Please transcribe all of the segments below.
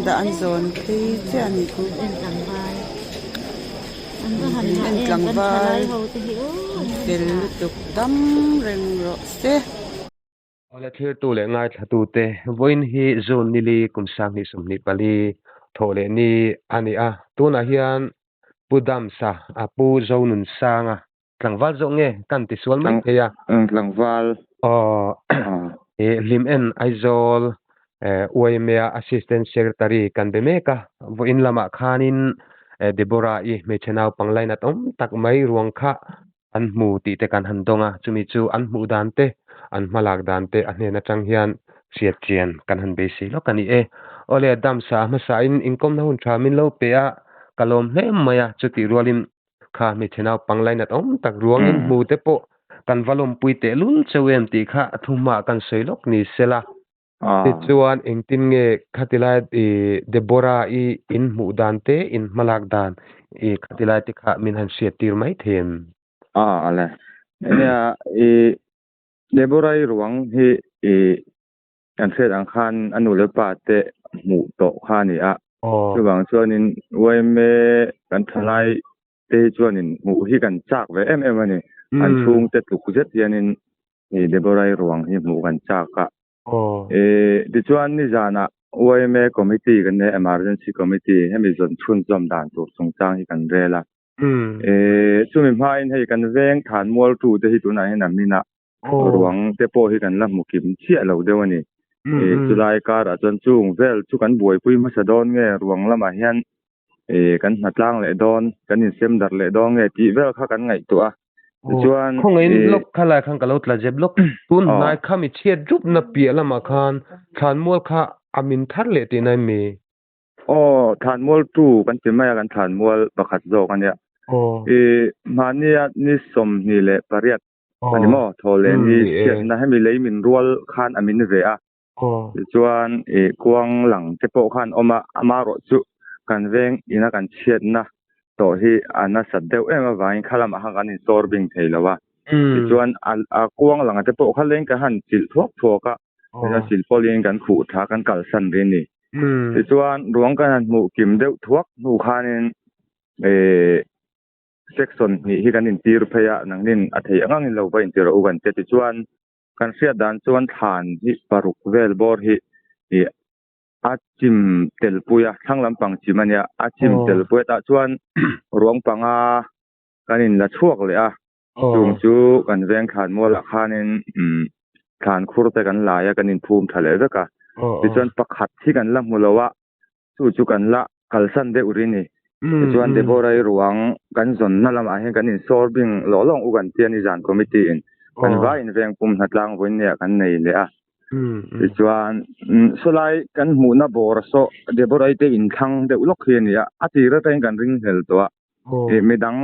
dah an zawn phei chiah a nih chu en tlangval an fel lutuk dam reng rawh se. Awle thlirtu leh ngaithlatute vawiin hi June nili kum 2024 thawh leh ni a ni a, tunah hian Pu Damsa a Pu Zonunsanga Tlangval zawk nge kan ti sual mai thei a. Tlangval. Aw i hlim en Aizawl YMA Assistant Secretary kan be mek a, vawiin lamah khanin Deborah-i hmeichhe naupang lainat awm tak mai ruang kha an hmu tih te kan han dawng a, chumi chu an hmuh dan te, an hmalak dan te a hnen atang hian hriat chian kan han beisei lawk a ni e. Awle Damsa hmasain inkawmna hun tha min lo pe a, ka lawm hle mai a, chutih rualin Kha hmeichhe naupang lainat awm tak ruangin hmu te pawh kan va lawmpui tehlul cheu em tih kha thu hmaah kan sawi lawk ni sela. Tichuan engtin nge khatilai i Deborah i in hmuh dan te in hmalak dan i khatilai te kha min han hriat tir mai thei em? A ale. Nia i Deborah i ruang hi i kan hriat ang khan a nu leh pa te hmuh tawh kha a ni a. Chuvang chuanin yma kan thalai te hi chuanin hmuh hi kan chak ve em em a ni. An chhungte tluk zet hianin hei Deborah-i ruang hi hmuh kan chak a. Tichuan nizanah yma committee kan nei a, emergency committee, hemi zawn chhunzawm dan tur chungchang hi kan rel a. Chumi hmain hei kan veng than mualtu te hi tunah hian a min a. Ruang te pawh hi kan la hmu kim chiah lo deuh a ni. Chulai karah chuan chung vel chu kan buaipui hmasa dawn nge ruang lamah hian kan hnatlang leh dawn, kan insem darh leh dawn nge tih vel kha kan ngaihtuah a. Tichuan. Khawngaihin lawk kha lai khan ka lo tla zep lawk. Tun hnai kha mi chhiat rup na piah lamah khan thlanmual kha a min thar leh tihna em mi? Aw, thlanmual tu kan ti mai a, kan thlanmual pakhat zawk a nia. Mahnia ni 28 ani maw thaw leh ni chhiatna hemi lei min rual khan a min ve a tichuan ih kuang lang te pawh khan awm a amaherawh chu kan veng ina kan chhiatna tawh hi a nasat deuh em avangin kha lamah khan kan insawr bing thei lo a tichuan a kuang lang te pawh kha leng kan han chilh thuak thuak a tichuan silpawlin kan khuh tha kan kalsan rih a ni tichuan ruang kan han hmuh kim deuh thuak hnu khanin ih Section hnih hi kan intir phei a, nangnin a thei ang angin lo va intir rawh u kan ti a. Tichuan, kan hriat dan chuan thlan hi paruk vel bawr hi ih a chim tel pui a, thlang lampang chim a nia, a chim tel pui a tah chuan ruang panga kan inla chhuak leh a, chung chu kan veng thlan mualah khanin umm thlan khur te kan lai a, kan inphum tha leh vek a. Tichuan pakhat hi kan la hmu lo a, Chu chu kan la kalsan deuh ri ni. Tichuan Deborah-i ruang kan zawnna lamah hian kan insawr bing lawh lawng u kan ti a ni zan committee in kan vai in veng pum hnatlang vawiin nia kan nei leh a. Tichuan sawlai kan hmuhna bawr saw Deborah-i te inthlang deuh lawk hi a ni a, a tir atangin kan ringhlel tawh a. Midang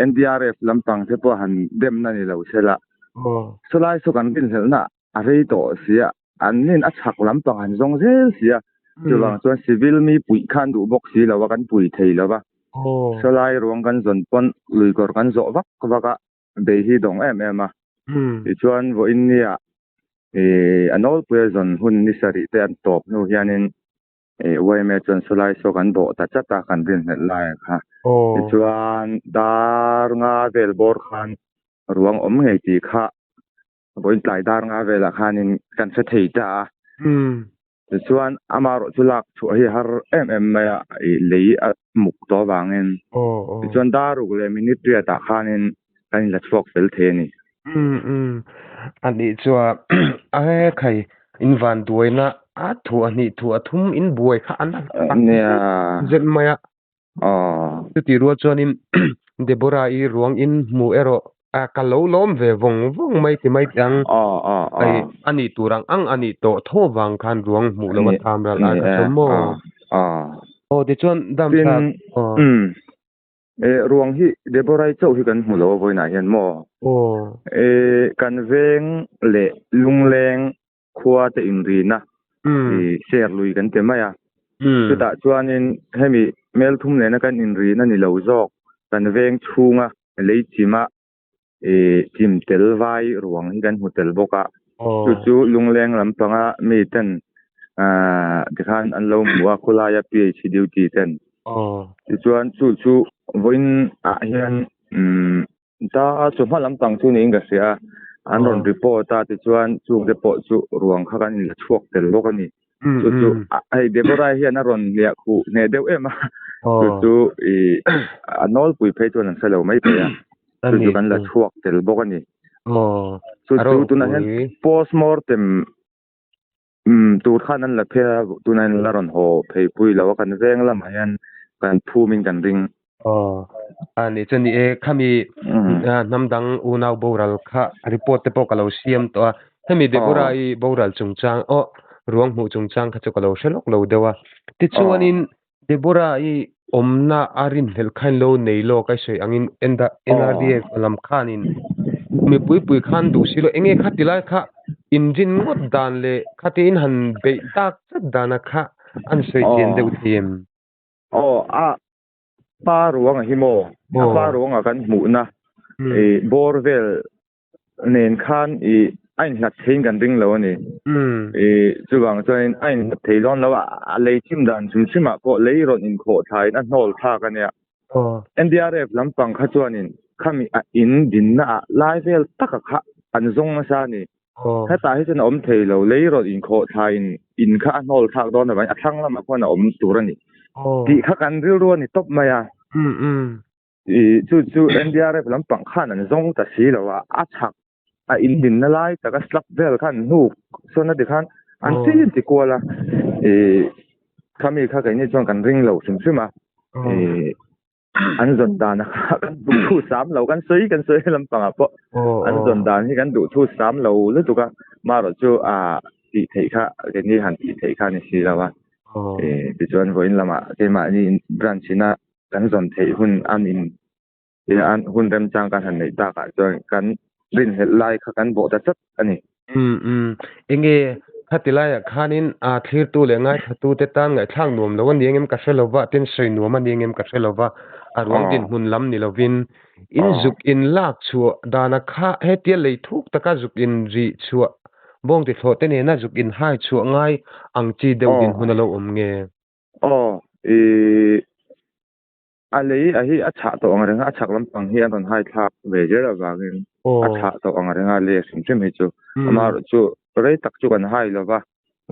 NDRF lampang te pawh han demna ni lo sela sawlai saw kan rinhlelhna a rei tawh sia. An nin a chhak lampang an zawng zel si a, chuvang chuan civil mi puih khan duh bawk si lo a, kan pui thei lo va. Sawlai ruang kan zawn pawn luikawr kan zawh vak vak a, bei hi dawng em em a. Tichuan vawiin nia ih a nawlpuia zawn hun ni sarih te an tawp hnu hianin ih yma chuan sawlai saw kan bawh ta chat a, kan rinhlelh lai ang kha. Tichuan dar nga vel bawr khan ruang awm ngei tih kha Vawiin tlai dar nga velah khanin kan hre thei ta a. Tichuan amaherawh chu lak chhuah hi har em em mai a, ih lei a muk tawh avangin. Tichuan dar ruk leh minute riatah khanin kan inla chhuak fel thei a ni. A nih chuan a khai in van duaina a thu a hnih thu a thum in buai kha an zet mai a. Chutih rual chuanin Deborah-i ruang in hmu erawh ka lo lawm ve vawng vawng mai ti mai teh ang. Hei a nih tur ang ang a nih tawh tho vang khan ruang hmuh lo a tham ral a ka chawm maw? Aw tichuan dam thlak aw. Ruang hi Deborah-i chauh hi kan hmu lo a vawiinah hian maw? Kan veng leh lungleng khua te inrina i ser lui kan ti mai a. Chutah chuanin hemi melthum nena kan inrina ni lo zawk kan veng chhunga lei chima i chim tel vai ruang hi kan hmu tel bawk a. Chu chu lungleng lampanga mi ten. Tikhan an lo hmu a khawlaia PHC duty ten. Tichuan chu chu vawiin ah hian ta chawhma lampang chu niin ka hria a, an rawn report a tichuan chungte pawh chu ruang kha kan inla chhuak tel bawk a ni. Chu chu hei Deborah hian a rawn hliah khuh hneh deuh em a, chu chu ih a nawlpui phei chuan an hre lo mai thei a, chu chu kan la chhuak tel bawk a ni. Chu chu tunah hian postmortem Umm tur khan an la phei a, tunah hian la rawn haw phei pui lo a, kan veng lamah hian kan phumin kan ring. Aw, a nih chuan ni e, khami hnam dang unau boral kha report te pawh ka lo siam tawh a, hemi Deborah i boral chungchang aw ruang hmuh chungchang kha chu ka lo hre lawk lo deuh a, tichuanin Deborah i awmna a rinhlelh khan lo nei lawk a sawi angin NRDF lam khanin mipui pui khan duh si lo enge kha tilai kha inrin ngawt dan leh khatin han beih tak chat dana kha an sawi chian deuh thei em? Aw a pa ruanga hi maw a pa ruanga kan hmuhna i bawr vel nen khan i a inhlat theiin kan ring lo a ni. I chuvang chuanin a inhlat thei dawn lo a, a lei chim dan hrim hrimah pawh lei rawn inkhawh thlaiin a hnawl thlak a nia. NDRF lampang kha chuanin khami a in dinna ah lai vel taka kha an zawng nasa a ni. Hetah hi chuan a awm thei lo, lei rawn inkhawh thlaiin in kha a hnawl thlak dawn avangin a thlang lamah khuan a awm tur a ni tih kha kan rilru a ni tawp mai a. Ih chu chu NDRF lampang khan an zawng ta si lo a, a chhak a indinna lai taka slab vel khan hnuk sawn a ti khan an chin ti kual a, ih khami kha keini chuan kan ring lo hrim hrim a, ih an zawn dan a kha kan duh thu sam lo kan sawi kan sawi lampangah pawh an zawn dan hi kan duh thu sam lo lutuk a, marawh chu ah tih theih kha keini han tih theih kha a ni si lo a, ih tichuan vawiin lamah keimahni branch ina kan zawn theih hun an in an hun remchang kan han neih takah chuan kan rinhlelh lai kha kan bawh ta chat a ni. Umm umm enge khati laiah khanin a thlirtu leh ngaithatu te tan ngaihthlak nuam lo a ni engem ka hre lova tin sawi nuam a ni engem ka hre lova a ruang dinhmun lam ni lovin in zuk in lak chhuah dana kha hetia lei thuk taka zuk in rih chhuah bawng ti thlawh te nena zuk in hai chhuah ngai ang chi deuh dinhmun a lo awm nge? Aw, ih, a lei a hi a chhah tawh ang reng a, a chhak lampang hi an rawn hai thlak ve zel avangin a chhah tawh ang reng a lei hrim hrim hi chu. Amaherawh chu rei tak chu kan hai lo va,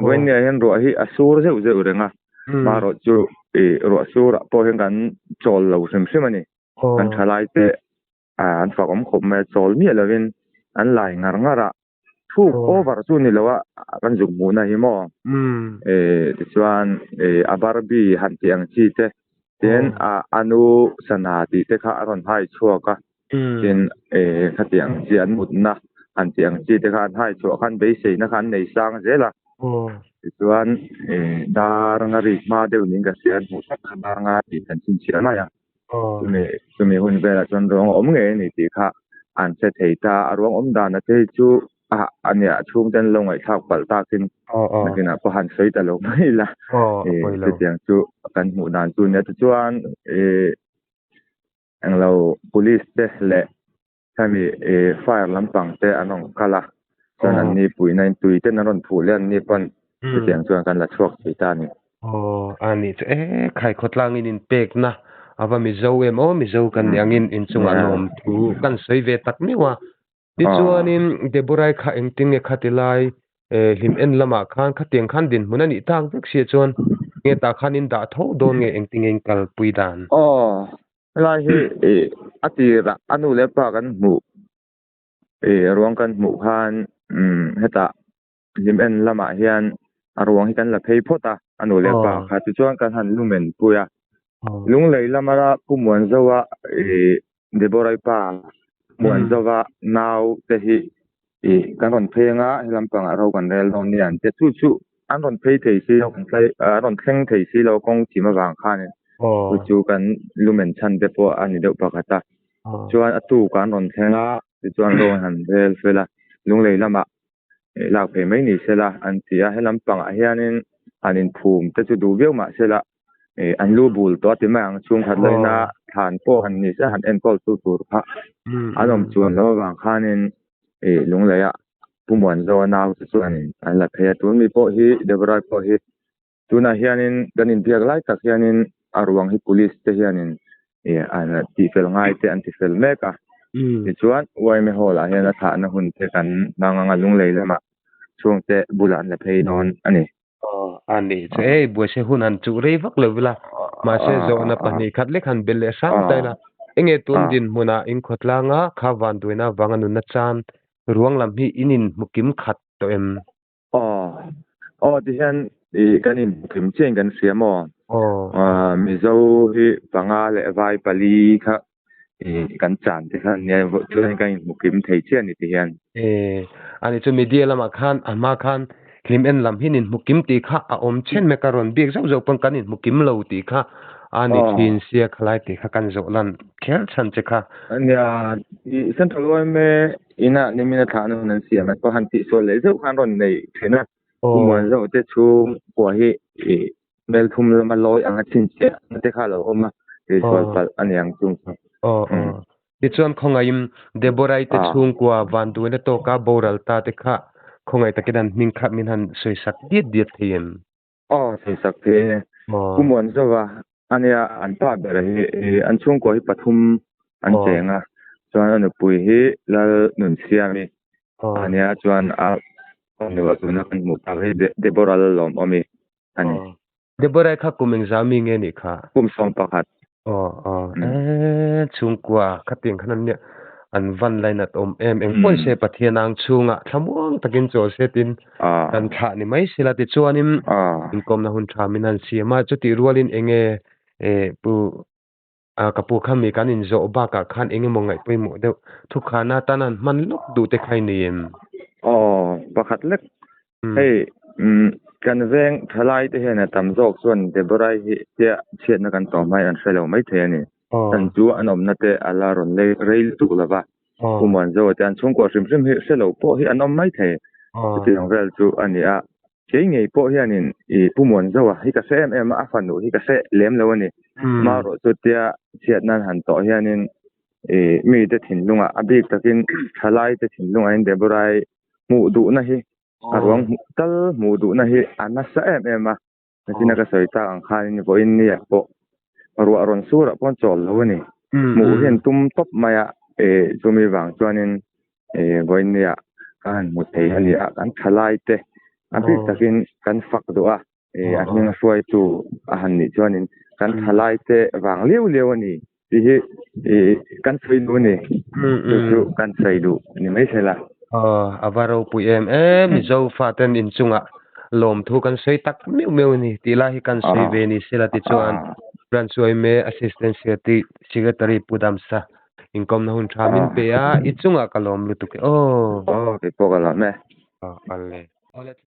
vawinia hian ruah hi a sur zeuh zeuh reng a, amaherawh chu ih ruah surah pawh hian kan chawl lo hrim hrim a ni. Kan thalai te an fak awm khawp mai a, chawl miah lovin an lai ngar ngar a. Thuk over chu ni lo a kan zuk hmuhna hi maw tichuan a Barbie han tih ang chi te tin a anu sana tih te kha a rawn hai chhuak a tin khati ang chi an mutna han tih ang chi te kha an hai chhuah khan beiseina kha an nei sang zel a tichuan dar nga rik hma deuh niin ka hria an hmuh tak kha dar nga tih kan chhinchhiah mai a. Chumi chumi hun velah chuan ruang a awm ngei a ni tih kha an hre thei ta a. Ruang awm dan a te hi chu a a nia a chhungte an lo ngaihthlak palh takin nakinah pawh han sawi ta lo mai ila. Chutiang chu kan hmuh dan chu nia. Tichuan ih englo police te leh hemi ih fire lampang te an rawn kal a, chuan an ni puihna in tui ten an rawn phuh leh an ni pawn chutiang chuan kan la chhuak thei ta a ni. Aw a nih chu e khai khawtlangin inpekna a va Mizo em aw Mizo kan nih angin inchungah lawm thu kan sawi ve tak meuh a, tichuanin Deborah-i kha engtin nge khati lai hlim en lamah khan khatiang khan dinhmun a nih tak vek sia chuan nge tah khan in dah tho dawn nge engtin nge in kalpui dan? Aw Helai hi ih a tirah a nu leh pa kan hmuh ih ruang kan hmuh khan umm hetah hlim en lamah hian a ruang hi kan la phei phawt a, a nu leh pa kha tichuan kan han lumen pui a. Lunglei lama Pu Muanzoa ih Deborah-i pa Muanzoa nau te hi ih kan rawn phei anga he lampangah ro kan rel dawn nia an ti a, chu chu an rawn phei thei si lo kan tlai an rawn thleng thei si lo kawng chim avang khanin chu chu kan lumen chhan te pawh a ni deuh pakhat a chuan a tuk an rawn thleng a tichuan ro an han rel fel a lunglei lamah lak phei mai ni sela an ti a he lampangah hianin an inphum te chu duh viau mah sela ih an lu bul tawh a ti mai ang chhungkhat laina thlan pawh han ni se han enkawl tu tur kha an awm chuan loh avang khanin ih lungleiah. Pu Muanzoa nau te chuanin an la phei a, tun mi pawh hi Deborah pawh hi tunah hianin kan inbiak lai tak hianin a ruang hi police te hianin ih an tihfel ngai te an tifel mek a, tichuan yma hall ah hian a thlahna hun te kan hmang anga lunglei lamah chhungte bulah an la phei dawn a ni. Aw a nih chu hei buaise hun han chuh rei vak lo vela mahse zawhna pahnih khat lek han belh leh hram ta ila enge tun dinhmunah in khawtlanga kha vanduaina avanga nunna chan ruang lam hi in inhmu kim khat tawh em? Aw aw tihian ih kan inhmu kim chiah in kan hria maw? Aw Mizo hi panga leh vai pali kha ih kan chan te kha nia chuan kan inhmu kim thei chiah a ni ti hian. E ani chu media lamah khan a hma khan hlim en lam hi an inhmu kim tih kha a awm chen mai ka rawn biak zauh zauh pawn kan inhmu kim lo tih kha a ni thin sia khalai tih kha kan zawh lan kher chhan che kha. Nia ih Central yma inah nimin a thlahna hun an siam an pawh han tihsual leh zeuh khan an rawn nei thin a. Pu Muanzauh te chhung kua hi ih hmel thum lama lawi anga chhinchhiah na te kha a lo awm a, tihsual palh a ni ang chung chu. Aw aw. Tichuan khawngaihim Deborah-i te chhungkua vanduaina tawka boral ta te kha khawngaih takin an hming kha min han sawisak diat diat thei em? Aw sawisak thei e. Pu Muanzauva a nia an pa ber hi an chhungkua hi pathum an cheng a, chuan a nupui hi Lal Nunsiami a nia chuan a fanu a tuna kan hmuh tak hi Deborah Lalawmawmi a ni. Deborah kha kum engzah mi nge nih kha? Kum 11. Aw aw eee chhungkua khatiang khan an nia an van lainat awm em eng pawn se Pathian ang chhungah thlamuang takin chawl se tin kan thlah ni mai sela tichuanin inkawmna hun tha min han siam a chutih rualin enge pu ka pu kha mi kan inzawh bakah khan eng emaw ngaih pawimawh deuh thukhana tan han hman lawk duh te kha i nei em? Aw, pakhat lek. Hei, kan veng thalai te hian a tam zawk chuan Deborah-i hi tia chhiatna kan tawh hmain an hre lo maithei a ni. Chan chu an awmna te a la rawn lei rei lutuk lo va, Pu Muanzoa te an chhungkaw hrim hrim hi hre lo pawh hi an awm maithei. Chutiang vel chu a ni a, Kei ngei pawh hianin i Pu Muanzoa hi ka hre em em a, a fanu hi ka hre lem lo a ni. Marawh chu tia chhiat nan han tawh hianin i mite thinlungah a bik takin thalaite thinlungah hian Deborah-i hmuh duhna hi a ruang hmuh tal hmuh duhna hi a nasa em em a. Nachina ka sawi tak ang khanin vawiin ni ah pawh ruah rawn surah pawh an chawl lo a ni. Hmuh hi an tum tawp mai a, i chumi vang chuanin Vawiin nia ka han hmu thei a ni a, kan thalai te a bik takin kan fak duh a, a hming a hruaitu a han nih chuanin kan thalai te vang liau liau a ni tih hi kan sawi duh a ni, chu chu kan sawi duh ni mai thei la. Aw, a va ropui em em, Mizo faten inchungah lawmthu kan sawi tak meuh meuh a ni tih lai hi kan sawi ve ni sela tichuan Branch yma Assistant Secretary Pu Damsa Inkawmna hun tha min pe a, i chungah ka lawm lutuk e aw. Aw, keipawh ka lawm e. Aw, awle. Awle.